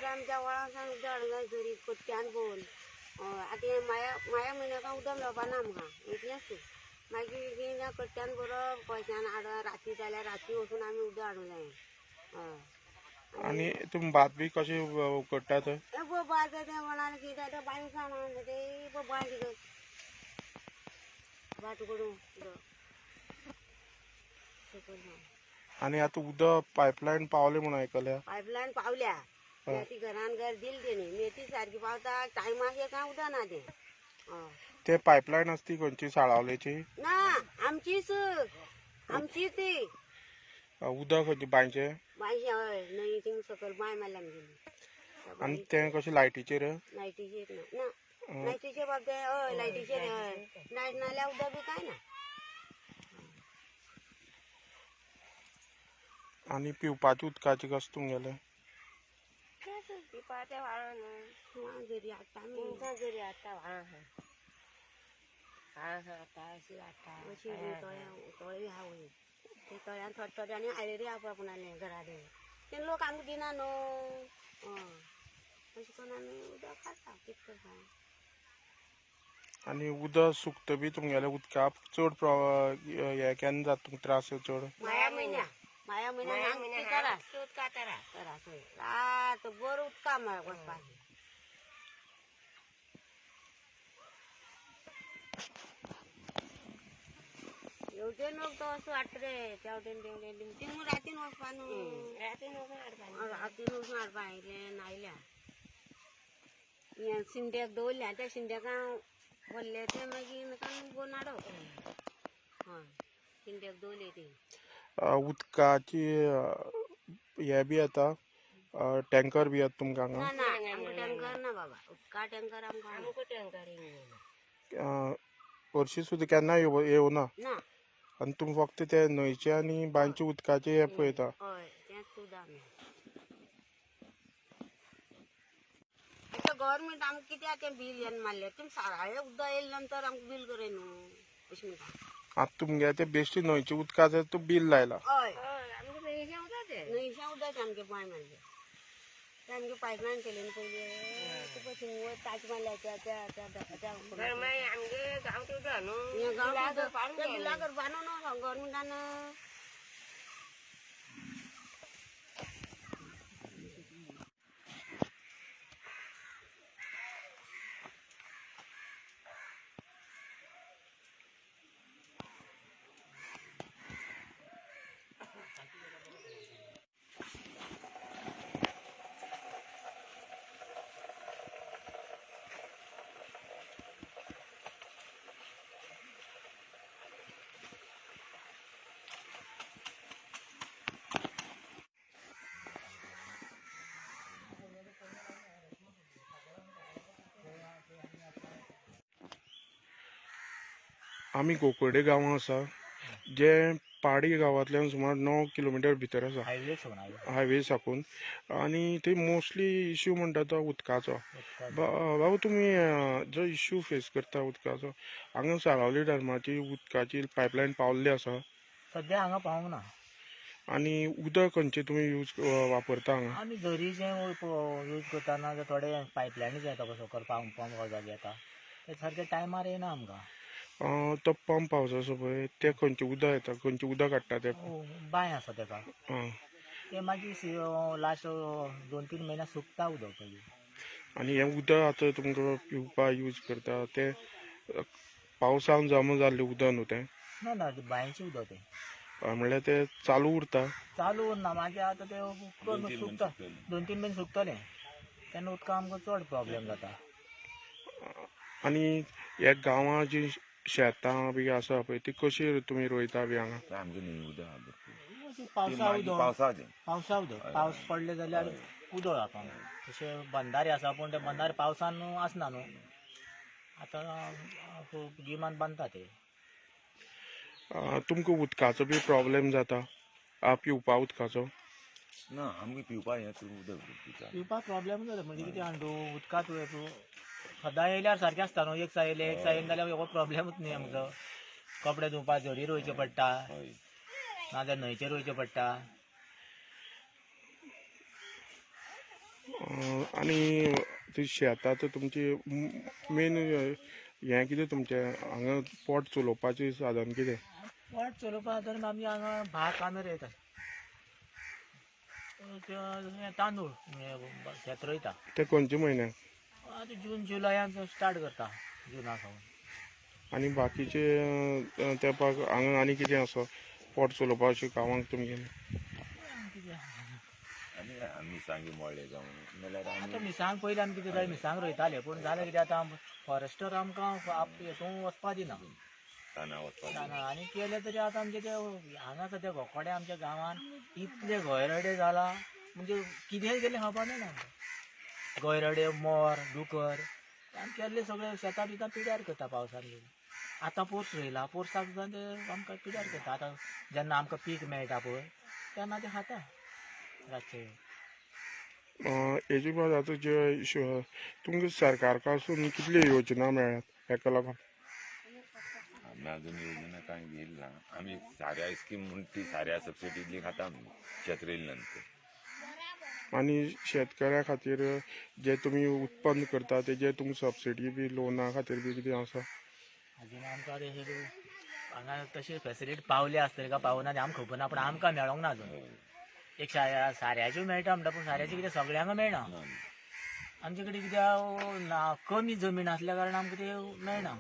बरें आमी त्या व्हाळां सावन उदक हाडूंक जाय झरी कोट्ट्यान भोंवन. हय आतां हें माया माया म्हयन्याक उदक मेळपा ना आमकां इतलेंच. मागीर कितें कट्ट्यान भरप पयशान हाडप राती जाल्यार राती वचून आमी उदक हाडूंक जाय. हय आनी तुमी भात बी कशें उकडटात? हें पळय भात तें कोणाक कितें तें बांय सावन ते पळय बांय कितें भात उकडूं उदक. आनी आतां उदक पायपलायन पावलें म्हणून आयकल्या. पायपलायन पावल्या ती घरान घर दिली तेणी मेथी सारकी पावता टायमाक कांय उदक ना तें. हय ते पायपलायन आसा ती खंयची साळावलेची? ना आमचीच आमची ती. उदक खंयचें बांयचें? बांयचें हय न्हंय थिंग सकयल बांय मारल्या आमगेली. आनी तें कशें लायटीचेर? लायटीचेर ना ना लायटीचेर बाब तें हय लायटीचेर हय लायट नाल्यार उदक बी कांय ना. आनी पिवपाचें उदकाचें कशें तुमगेलें? पिवपाचें व्हाळां न्हू झरी हाडटा आमी झरी हाडटा व्हाळां आहा व्हाळां हाडटा अशी हाडटा अशी तळ्या तळी आहा वयर ते तळ्यान थोडे थोडे आनी आयलेरी आहा पळय आपणाले घरा कडेन ते लोक आमकां दिना न्हू. हय अशें करून आमी उदक काडटा कितें करपा. आनी उदक सुकता बी तुमगेलें उदका चड हें केन्ना जाता तुमकां त्रास चड? माया म्हयन्या माया म्हयन्या त्रास उदका त्रास त्रास रात भर उदका मेळ वचपाचें. हेवटेन लोक तो असो हाडटा रे त्या वटेन तेवटेन थिंग रातीन वचपा न्हू. रातीन वचून हाडपा रातीन वचून हाडपा आयलें आयल्या हें शिंड्याक दवरल्या त्या शिंड्याका भरले ते मागीर भरून हाडप. हय शिंड्याक दवरले ती. उदकाची हें बी येता टँकर बी येता तुमकां हांगा? ना ना आमकां टँकर ना बाबा उदका टँकर आमकां आमकां टँकर येना. हरशीं सुद्दां केन्ना येवना? ना. आनी तुमी फक्त ते न्हंयचे आनी बांयचे उदकाचे हें पळयता? हय तेंच उदक आमी. आतां गव्हर्मेंट आमकां कित्याक तें बील येन मारलें तुमी साराळे उदक येयले नंतर आमकां बील करय न्हू अशें म्हणटा. आतां तुमगे ते बेश्टी न्हंयच्या उदकाचेर तूं बील लायला? हय आमकां न्हंयचें उदक तें न्हंयचें उदक आमगे बांय मारले ते आमगे पायपलायन केली न्हू पयलीं तुका थिंग वयर ताची मारल्या त्या त्या त्या त्या मागीर आमगे गांवठी उदक न्हू हें गांवठी उदक तें बिलां करपा न्हू गव्हर्मेंटान. आमी गोकुर्डे गांवां आसा जे पाडी गांवांतल्यान सुमार 9 किलोमिटर भितर आसा हायवे साकून. आनी थंय मोस्टली इश्यू म्हणटा तो उदकाचो. बाबू तुमी जो इश्यू फेस करता उदकाचो हांगा साळावली धर्माची उदकाची पायपलायन पावल्ली आसा सद्या हांगा पावूंक ना. आनी उदक खंयचें तुमी यूज वापरता हांगा? आमी झरीचें यूज करता ना जाल्यार थोडे पायपलायनीचें येता पळय सकयल पंप हावजाचें येता तें सारकें टायमार येना आमकां. तो पंप हावस आसा पळय ते खंयचें उदक येता खंयचें उदक हाडटा ते? बांय आसा तेका ते मागीर लास्ट 2-3 म्हयन्या सुकता उदक मागीर. आनी हें उदक आतां तुमकां पिवपाक यूज करता तें पावसान जमा जाल्लें उदक न्हू तें? ना ना बांयचें उदक तें. म्हणल्यार तें चालू उरता? चालू उरना मागीर आतां तें सुकता 2-3 म्हयने सुकतलें तेन्ना उदका आमकां चड प्रोब्लेम जाता. आनी ह्या गांवां जी शेतां बी आसा पळय ती कशी तुमी रोयता बी हांगा? आमगे न्हंय उदक आहा भरपूर. पावसा उदक पावसाचें पावसा उदक पावस पडले जाल्यार उदक जाता. तशें बंधारे आसा पूण ते बंधारे पावसान आसना न्हू आतां गिमान बांदता ते. तुमकां उदकाचो बी प्रोब्लेम जाता पिवपा उदकाचो? ना आमकां पिवपा हें उदक पिता. पिवपाक प्रोब्लेम जाता म्हणजे कितें जाणा तूं उदकांत सदां येयल्यार सारकें आसता न्हू एक सा येयलें एक सा येयलें जाल्यार हो प्रोब्लेमूच न्ही आमचो. कपडे धुवपाक झरी रोयचे पडटा नाजाल्यार न्हंयचेर रोयचें पडटा. आनी ती शेतां आतां तुमची मेन हें कितें तुमचें हांगा पोट चलोवपाचें साधन कितें? पोट चलोवपा तर आमी हांगा भात कांदो रोयता, तांदूळ शेत रोयता. ते खंयच्या म्हयन्याक? आतां जून जुलयान स्टार्ट करता, जुना सावन. आनी बाकीचे तेंपाक हांगा आनी कितें आसा पोट चलोवपा अशें गांवांक तुमगेलें? आनी मिरसांगी मोडले जावं नाल्यार आतां मिरसांग पयलीं आमी कितें जालें, मिरसांग रोयताले, पूण जालें कितें आतां फॉरेस्टर आमकां हेतून वचपा दिना, रानां वचपा दिना. आनी केलें तरी आतां आमचे ते हांगा सद्या गोकोडे आमच्या गांवान इतले गोयरडे जाला, म्हणजे कितेंय केलें खावपा मेळना आमकां. गोयरडे, मोर, दुकर आमी केल्ले सगळे शेतां बितां पिड्यार करता पावसान. आतां पोर्स रोयला, पोर्साक सुद्दां ते आमकां पिड्यार करता. आतां जेन्ना आमकां पीक मेळटा पळय तेन्ना ते खाता रातचे. हेजे बाद आतां जे तुमकां सरकार कडसून कितल्यो योजना मेळ्ळ्यात हेका लागून? आमी अजून योजना कांय घेयली ना. आमी साऱ्या स्कीम म्हूण ती साऱ्या सबसिडीतली खाता आमी शेत रोयले नंतर. आनी शेतकऱ्या खातीर जे तुमी उत्पन्न करता तेजे तुमकां सबसिडी बी लोना खातीर बी कितें आसा? अजून आमकां तशें हांगा तशी फेसिलिटी पावली आसतली काय पावना तें आमकां खबर ना, पूण आमकां मेळोंक ना अजून. एक साऱ्याच्यो मेळटा म्हणटा, पूण साऱ्याच्यो कितें सगळ्यांक मेळना. आमचे कडेन कित्याक ना कमी जमीन आसल्या कारणान आमकां ते मेळना.